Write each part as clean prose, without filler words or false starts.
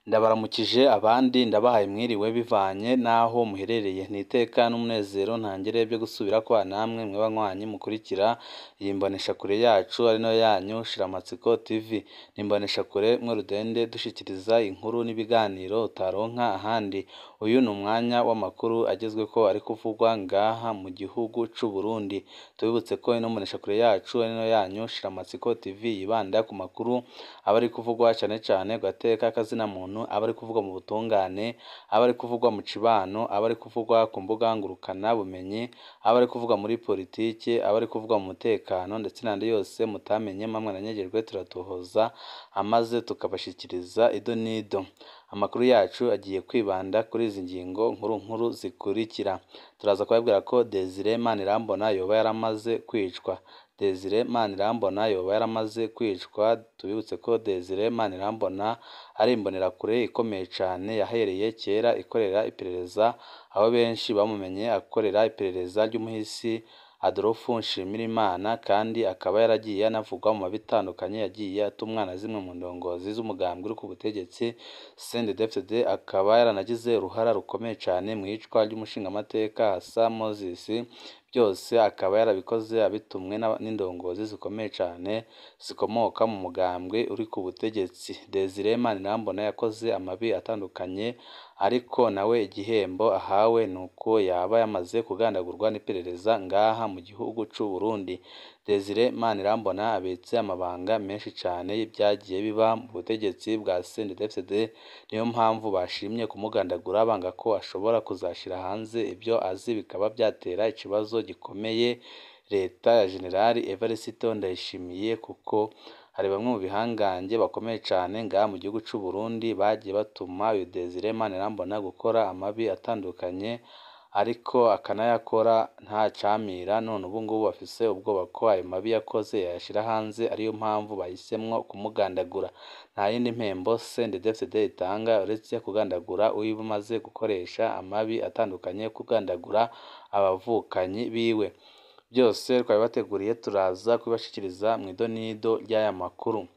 Ndabaramukije abandi ndabahaye mwiriwe bivanye n'aho muherereye, ni iteka n'umunezero ntangere byo gusubira kubana namwe mwe banywanyi mukurikira iyi mboneshakure yacu ari nayo yanyu Shiramatsiko TV, ni imboneshakure mwe rudende dushikiriza inkuru n'ibiganiro utaronka ahandi, uyu ni umwanya w'amakuru agezweko ari kuvugwa ngaha mu gihugu c'u Burundi, tubibutse ko ino mboneshakure yacu ari nayo yanyu Shiramatsiko TV yibanda ku makuru aba ari kuvugwa cane cane ku gateka k'azina muntu, aba ari kuvugwa mu butungane, aba ari kuvugwa mu cibano, aba ari kuvugwa ku mbuga ngurukana bumenyi, aba ari kuvugwa muri politike, aba ari kuvugwa mu mutekano ndetse n'ayandi yose mutamenye mamwe nanyegejwe turatohoza amaze tukabashikiriza ido n'ido. Amakuru yacu agiye kwibanda kuri izi ngingo nkuru nkuru zikurikira: turaza kubabwira ko Desire Manirambona yoba yaramaze kwicwa, Desire Manirambona yoba yaramaze kwicwa, tubibutse ko Desire Manirambona ari imbonerakure ikomeye cane yahereye kera ikorera iperereza, aho benshi bamumenye akorera iperereza ry'umuhisi Adolphe Nshimirimana, kandi akaba yaragiye anavugwa mu mabi atandukanye yagiye atumwa na zimwe mu ndongozi z'umugambwe uri ku butegetsi CNDD-FDD, akaba yaranagize uruhara rukomeye cane mw'iyicwa ry'umushingamateka Hassa Moses, byose akaba yarabikoze abitumwe n'indongozi zikomeye cane zikomoka mu mugambwe uri ku butegetsi. Desire Manirambona yakoze amabi atandukanye ariko nawe igihembo ahawe nuko yaba yamaze kugandagurwa n'iperereza ngaha mu gihugu c'u Burundi. Desire Manirambona abitse amabanga menshi cane y'ivyagiye biba mu butegetsi bwa CNDD-FDD, niyo mpamvu bashimye kumugandagura banga ko ashobora kuzashira hanze ivyo azi bikaba vyatera ikibazo gikomeye leta ya General Evariste Ndayishimiye, kuko hari bamwe mu bihangange bakomeye cane ngaha mu gihugu c'u Burundi bagiye batuma uyu Desire Manirambona gukora amabi atandukanye ariko akanayakora ntacamira, none ubu ngubu bafise ubwoba ko ayo mabi yakoze yayashira hanze, ariyo mpamvu bahisemwo kumugandagura. Nta yindi mpembo CNDD-FDD itanga uretse kugandagura uwo imaze gukoresha amabi atandukanye, kugandagura abavukanyi biwe. Byose twabibateguriye turaza kubibashikiriza mw'idonido ry'aya makuru.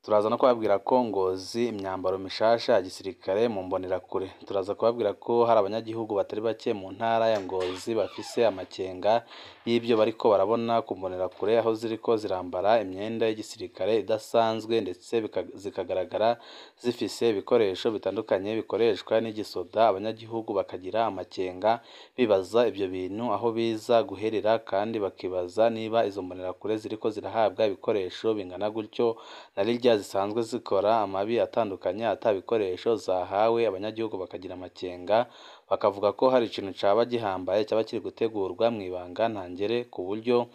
Turaza no kubabwira ko Ngozi imyambaro mishasha ya gisirikare mu mbonerakure. Turaza kubabwira ko hari abanyagihugu batari bake mu ntara ya Ngozi bafise amakenga y'ivyo bariko barabona ku mbonerakure, aho ziriko zirambara imyenda y'igisirikare idasanzwe ndetse zikagaragara zifise ibikoresho bitandukanye bikoreshwa n'igisoda, abanyagihugu bakagira amakenga bibaza ivyo bintu aho biza guherera, kandi bakibaza niba izo mbonerakure ziriko zirahabwa ibikoresho bingana gutyo na rirya zisanzwe zikora amabi atandukanye ata bikoresho zahawe, abanyagihugu bakagira amakenga bakavuga ko hari ikintu caba gihambaye caba kiri gutegurwa mw'ibanga ntangere, ku buryo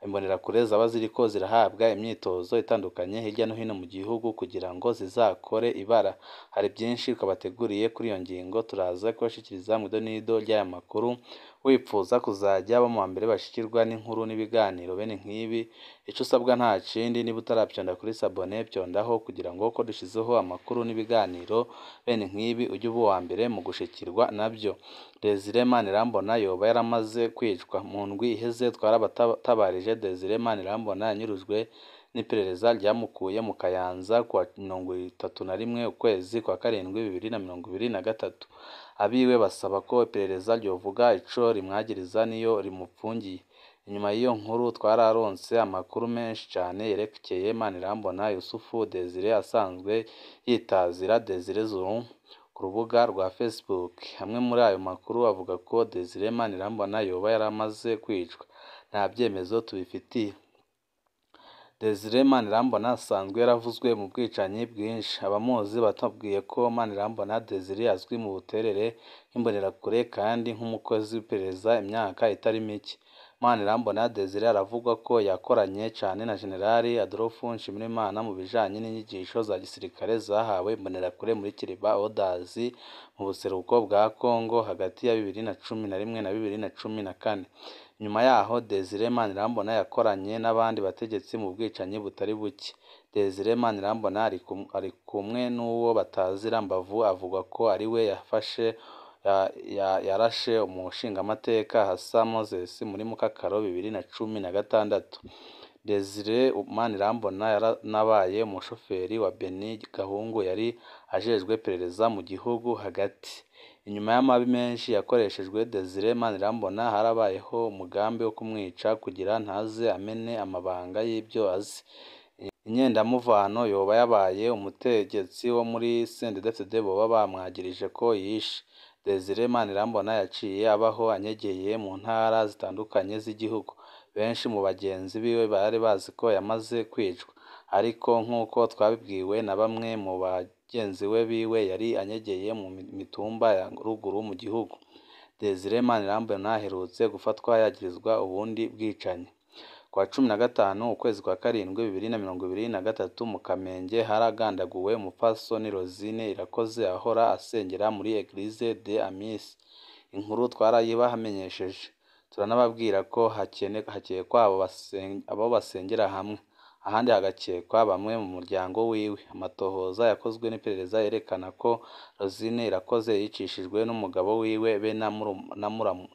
imbonerakure zaba ziriko zirahabwa imyitozo itandukanye hirya no hino mu gihugu kugira ngo zizakore ibara. Hari byinshi twabateguriye kuri iyo ngingo, turaza kubashikiriza mw'idonido ry'aya makuru. Wipfuza kuzajya uba mu bambere bashikirwa n'inkuru n'ibiganiro bene nk'ibi, ico usabwa nta kindi niba utaravyonda kuri sabone vyondaho kugira ngo uko dushizeho amakuru n'ibiganiro bene nk'ibi ujye uba uwa mbere mu gushikirwa navyo. Desire Manirambona yoba yaramaze kwicwa. Mu ndwi iheze twarabatabarije Desire Manirambona yanyurujwe n'iperereza ryamukuye mu Kayanza kuwa 31 ukwezi kwa karindwi 2023. Abiwe basaba ko iperereza ryovuga ico rimwagiriza n'iyo rimupfungiye. Inyuma y'iyo nkuru twararonse amakuru menshi cane yerekeye Manirambona Yusufu Desire asanzwe yitazira Desire Zulu ku rubuga rwa Facebook. Amwe muri ayo makuru avuga ko Desire Manirambona yoba yaramaze kwicwa. Nta vyemezo tubifitiye. Desire Manirambona asanzwe yaravuzwe mu bwicanyi bwinshi. Abamuzi batubwiye ko Manirambona Desire azwi mu buterere nk'imbonerakure kandi nk'umukozi w'iperereza imyaka itari mike. Manirambona Desire aravugwa ko yakoranye cane na General Adolphe Nshimirimana mu bijanye n'inyigisho za gisirikare zahawe imbonerakure muri Kiriba Orders mu buseruko bwa Congo hagati ya 2011 na 2014. Nyuma yaho Desire Manirambona yakoranye n'abandi bategetsi mu bwicanyi butari buke. Desire Manirambona ari kumwe n'uwo batazira Mbavu avugwa ko ariwe yafashe yarashe umushingamateka Hassa Moses muri Mukakaro 2016. Desire Manirambona yaranabaye umushoferi wa Beni Gahungu yari ajejwe iperereza mu gihugu hagati. Inyuma y'amabi menshi yakoreshejwe Desire Manirambona harabayeho umugambi wo kumwica kugira ntaze amene amabanga y'ibyo azi. Inyendamuvano yoba yabaye umutegetsi wo muri CNDD-FDD boba bamwagirije ko yishe. Desire Manirambona yaciye abaho anyegeye mu ntara zitandukanye z'igihugu. Benshi mu bagenzi biwe bari bazi ko yamaze kwicwa, ariko nk'uko twabibwiwe na bamwe mu bagenzi biwe yari anyegeye mu mitumba ya ruguru mu gihugu. Desire Manirambona aherutse gufatwa yagirizwa ubundi bwicanyi. Kuwa 15 ukwezi kwa karindwi 2023 mu Kamenge haragandaguwe umupfasoni Rosine Irakoze ahora asengera muri Eglise des Amis. Inkuru twarayibamenyesheje, turanababwira ko hakekwa abo basengera hamwe, ahandi hagakekwa bamwe mu muryango wiwe. Amatohoza yakozwe n'iperereza yerekana ko Rosine Irakoze yicishijwe n'umugabo wiwe be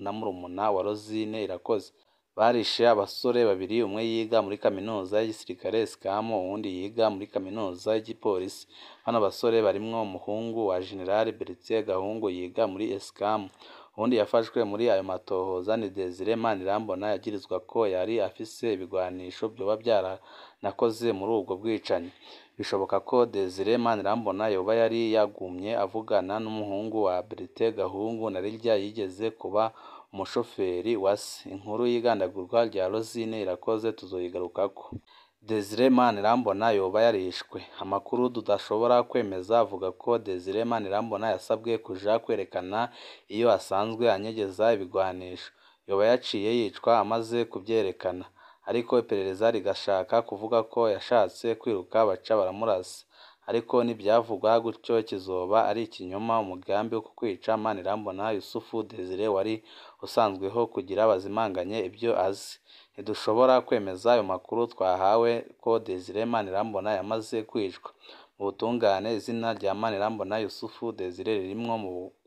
na murumuna wa Rosine Irakoze. Barishe abasore babiri, umwe yiga muri kaminuza y'igisirikare ESCAM, uwundi yiga muri kaminuza y'igipolisi. Bano basore barimwo umuhungu wa General Bertrand Gahungu yiga muri ESCAM. Uwundi yafashwe muri ayo matohoza ni Desire Manirambona yagirizwa ko yari afise ibigwanisho vyoba vyaranakoze muri ubwo bwicanyi. Bishoboka ko Desire Manirambona yoba yari yagumye avugana n'umuhungu wa Bertrand Gahungu na rirya yigeze kuba umushoferi wa se. Inkuru y'igandagurwa rya Rosine Irakoze tuzoyigarukako. Desire Manirambona yoba yarishwe. Amakuru tudashobora kwemeza avuga ko Desire Manirambona yasabwe kuja kwerekana iyo asanzwe anyegeza ibigwanisho. Yoba yaciye yicwa amaze kuvyerekana, ariko iperereza rigashaka kuvuga ko yashatse kwiruka baca baramurasa. Ariko n'ivyavugwa gutyo kizoba ari ikinyoma. Umugambi wo kwica Manirambona Yusufu Desire wari usanzweho kugira bazimanganye ivyo azi. Ntidushobora kwemeza ayo makuru twahawe ko Desire Manirambona yamaze kwicwa. Mu butungane izina rya Manirambona Yusufu Desire ririmwo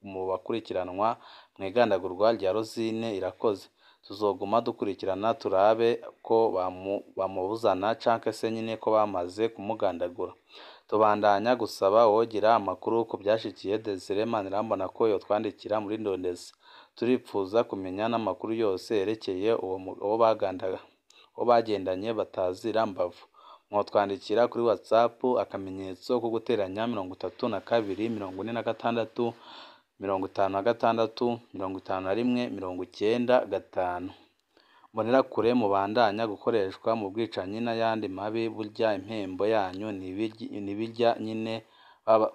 mu bakurikiranwa mw'igandagurwa rya Rosine Irakoze. Tuzoguma dukurikirana turabe ko bamubuzana canke se nyine ko bamaze kumugandagura. Tubandanya gusaba uwogira amakuru ku vyashikiye Desire Manirambona ko yotwandikira muri Ndondeza. Turipfuza kumenya n'amakuru yose yerekeye uwo bagendanye batazira mbavu. Mwotwandikira kuri WhatsApp akamenyetso ko guteranya 32 46 56 51 95. Mbonerakure mubandanya gukoreshwa mu bwicanyi n'ayandi mabi, burya impembo yanyu nibirya nyine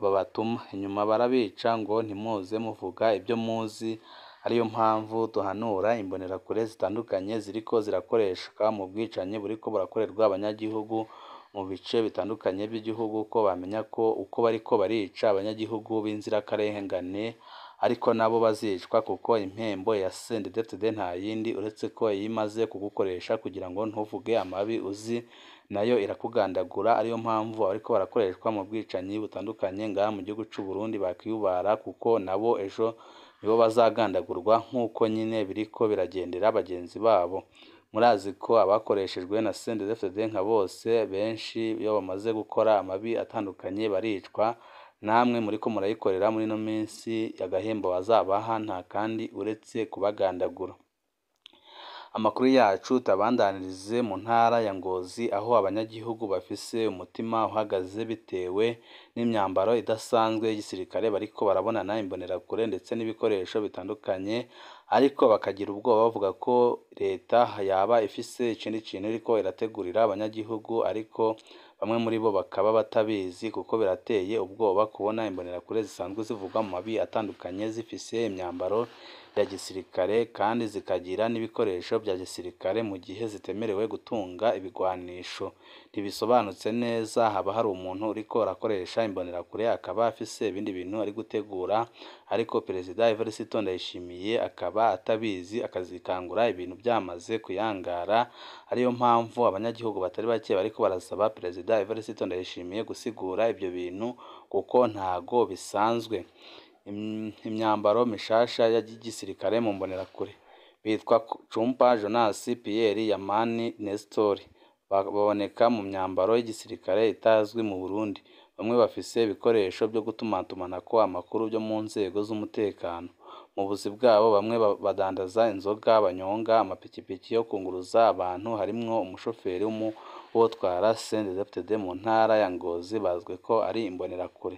babatuma inyuma barabica ngo ntimuze muvuga ibyo muzi. Ariyo mpamvu duhanura imbonerakure zitandukanye ziriko zirakoreshwa mu bwicanyi buriko burakorerwa abanyagihugu mu bice bitandukanye by'igihugu, ko bamenya ko uko bariko barica abanyagihugu b'inzirakarengane ariko nabo bazicwa, kuko impembo ya CNDD-FDD nta yindi uretse ko iyo imaze kugukoresha kugira ngo ntuvuge amabi uzi nayo irakugandagura. Ariyo mpamvu abariko barakoreshwa mu bwicanyi butandukanye ngaha mu gihugu c'u Burundi bakiyubara, kuko nabo ejo nibo bazagandagurwa nk'uko nyine biriko biragendera bagenzi babo. Murazi ko abakoreshejwe na CNDD-FDD nka bose benshi iyo bamaze gukora amabi atandukanye baricwa. Namwe muriko murayikorera muri ino minsi, agahembo bazabaha nta kandi uretse kubagandagura. Amakuru yacu tabandanirize mu ntara ya Ngozi, aho abanyagihugu bafise umutima uhagaze bitewe n'imyambaro idasanzwe y'igisirikare bariko barabonana imbonerakure ndetse n'ibikoresho bitandukanye, ariko bakagira ubwoba bavuga ko leta yaba ifise ikindi kintu iriko irategurira abanyagihugu, ariko bamwe muri bo bakaba batabizi, kuko birateye ubwoba kubona imbonerakure zisanzwe zivugwa mu mabi atandukanye zifise imyambaro ya gisirikare kandi zikagira n'ibikoresho bya gisirikare mu gihe zitemerewe gutunga ibigwanisho. Ntibisobanutse neza, haba hari umuntu uriko arakoresha imbonerakure akaba afise ibindi bintu ari gutegura, ariko Perezida Evariste Ndayishimiye akaba atabizi, akazikangura ibintu byamaze kuyangara. Ariyo mpamvu abanyagihugu batari bake bariko barasaba Perezida Evariste Ndayishimiye gusigura ibyo bintu kuko ntago bisanzwe. Imyambaro mishasha ya gisirikare mu mbonerakure bitwa Cumpa Jonas, Pierre Yamani, Nestor. Baboneka mu myambaro y'igisirikare itazwi mu Burundi. Bamwe bafise ibikoresho byo gutumatumanako amakuru byo mu nzego z'umutekano. Mu buzi bwabo bamwe badandaza inzoga, banyonga amapikipiki yo kunguruza abantu, harimwo umushoferi w'uwutwara CNDD-FDD mu ntara ya Ngozi, bazwi ko ari imbonerakure.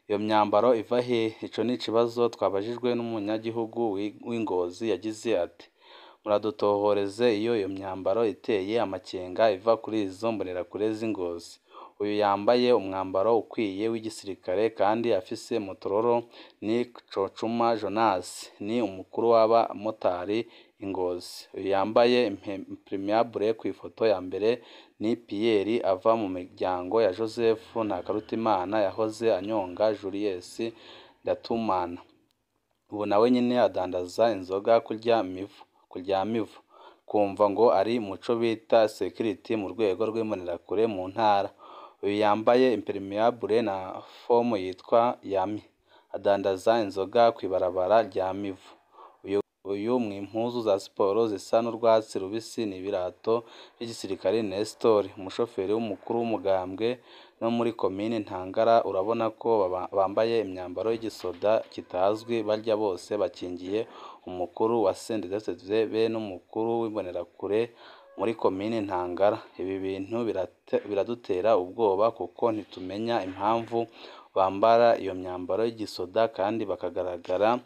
Iyo myambaro iva hehe? Ico ni ikibazo twabajijwe n'umunyagihugu w'i Ngozi, yagize ati: "Muradutohoreze iyo iyo myambaro iteye amakenga iva kuri izo mbonerakure z'i Ngozi. Uyu yambaye umwambaro ukwiye w'igisirikare kandi afise motororo ni Cocuma Jonas, ni umukuru w'abamotari i Ngozi. Uyu yambaye impermeable kw'ifoto ya mbere ni Pierre, ava mu miryango ya Joseph Ntakarutimana yahoze anyonga Julius Ndatumana. Ubu nawe nyene adandaza inzoga kurya mivu. Kumva ngo ari muco bita security mu rwego rw'imbonerakure mu ntara. Uyu yambaye impermeable na fomu yitwa Yami, adandaza inzoga kw'ibarabara rya Mivu. Uyu mw'impuzu za siporo zisa n'urwatsi rubisi n'ibirato vy'igisirikare Nestor, umushoferi w'umukuru w'umugambwe no muri komine Ntangara. Urabona ko bambaye imyambaro y'igisoda kitazwi, barya bose bakingiye umukuru wa CNDD-FDD be n'umukuru w'imbonerakure muri komine Ntangara. Ibi bintu biradutera ubwoba kuko ntitumenya impamvu bambara iyo myambaro y'igisoda kandi bakagaragara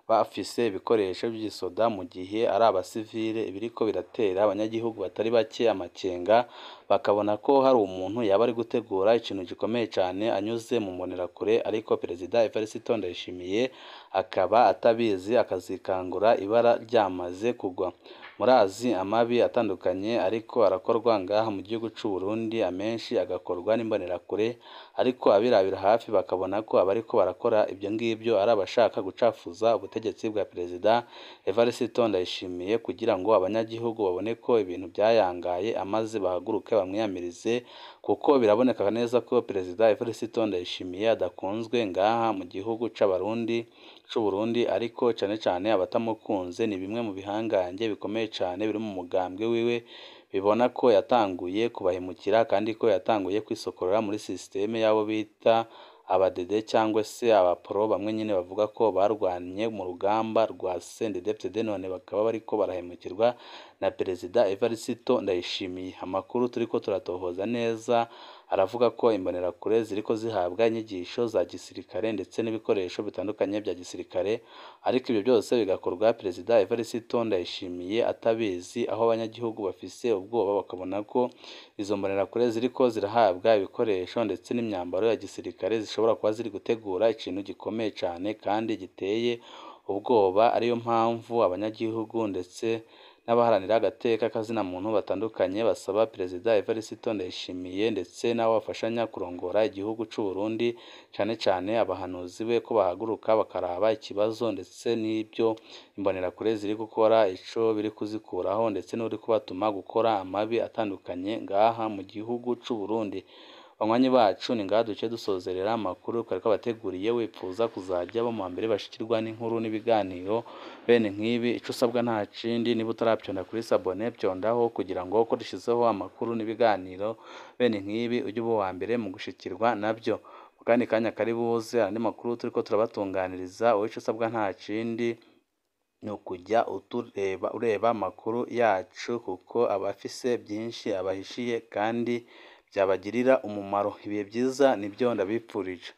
bafise ibikoresho vy'igisoda mu gihe ari abasivile. Ibiriko biratera abanyagihugu batari bake amakenga, bakabona ko hari umuntu yaba ari gutegura ikintu gikomeye cane anyuze mu mbonerakure, ariko Perezida Evariste Ndayishimiye akaba atabizi, akazikangura ibara ryamaze kugwa. Murazi amabi atandukanye ariko arakorwa ngaha mu gihugu c'u Burundi, amenshi agakorwa n'imbonerakure, ariko abirabira hafi bakabona ko abariko barakora ivyo ngivyo ari abashaka gucafuza ubutegetsi bwa Perezida Evariste Ndayishimiye, kugira ngo abanyagihugu babone ko ibintu vyayangaye amaze bahaguruke bamwiyamirize, kuko biraboneka neza ko Perezida Evariste Ndayishimiye adakunzwe ngaha mu gihugu c'Abarundi c'u Burundi, ariko cane cane abatamukunze ni bimwe mu bihangange bikomeye cane biri mu mugambwe wiwe, bibona ko yatanguye kubahemukira kandi ko yatanguye kwisokorora muri systeme y'abo bita abadede cyangwa se abapro, bamwe nyene bavuga ko barwanye mu rugamba rwa CNDD-FDD, none bakaba bariko barahemukirwa na Perezida Evariste Ndayishimiye. Amakuru turiko turatohoza neza aravuga ko imbonerakure ziriko zihabwa inyigisho za gisirikare ndetse n'ibikoresho bitandukanye vya gisirikare, ariko ivyo byose bigakorwa Perezida Evariste Ndayishimiye atabizi, aho abanyagihugu bafise ubwoba bakabona ko izo mbonerakure ziriko zirahabwa ibikoresho ndetse n'imyambaro ya gisirikare zishobora kuba ziri gutegura ikintu gikomeye cane kandi giteye ubwoba. Ariyo mpamvu abanyagihugu ndetse n'abaharanira agateka kazina muntu batandukanye basaba Perezida Evariste Ndayishimiye ndetse n'abo bafashanya kurongora igihugu c'u Burundi, cane cane abahanuzi be, ko bahaguruka bakaraba ikibazo ndetse n'ibyo imbonerakure ziri gukora, ico biri kuzikuraho ndetse n'uri kubatuma gukora amabi atandukanye ngaha mu gihugu c'u Burundi. Banywanyi bacu, ni ngaha duce dusozerera amakuru twari twabateguriye. Wipfuza kuzajya bo mu mbere bashikirwa n'inkuru n'ibiganiro bene nk'ibi, ico usabwa nta kindi, niba utaravyonda kuri s'abonner, vyondaho kugira ngo uko dushizeho amakuru n'ibiganiro bene nk'ibi ujye uba uwa mbere mu gushikirwa navyo. Mu kandi kanya kari buze andi makuru turiko turabatunganiriza, wowe ico usabwa nta kindi ni ukujya utureba, ureba amakuru yacu, kuko aba afise byinshi abahishiye kandi byabagirira umumaro. Ibihe byiza nibyo ndabipfurije.